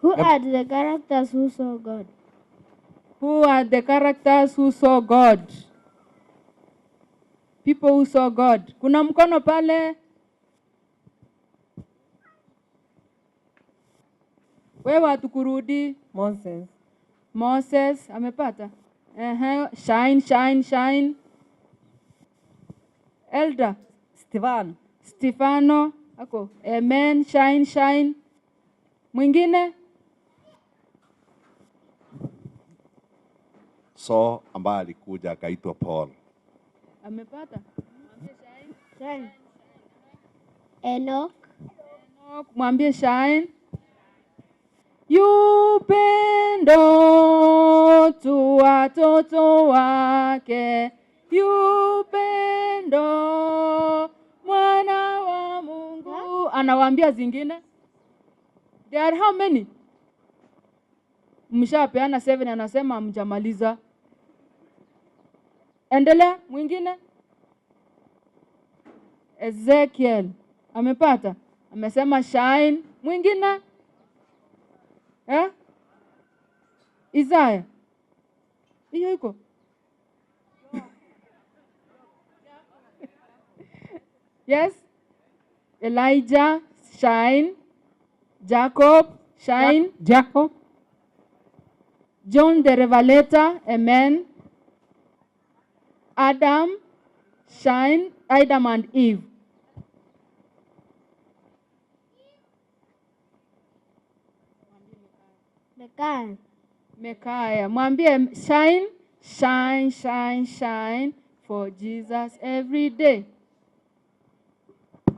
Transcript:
Who are the characters who saw God? Who are the characters who saw God? People who saw God. Kuna mkono pale. Wewe hatukurudi. Moses. Moses amepata. Ehe, shine shine shine. Elder Stefano. Stefano ako. Amen, shine shine. Mwingine? So ambaye alikuja akaitwa Paul. Amepata. Shine. Enoch. Enoch, mwambie shine. Yupendo tu watoto wake, yupendo mwana wa Mungu. Anawaambia zingine. There are how many? Mshapeana seven, anasema hamjamaliza. Endelea, mwingine. Ezekiel amepata, amesema shine. Mwingine eh? Isaya hiyo iko yes. Elijah shine, Jacob shine, Jacob. John the Revelator, amen. Adam shine, Adam and Eve. Mekaya. Mekaya, mwambie shine, shine, shine, shine for Jesus every day.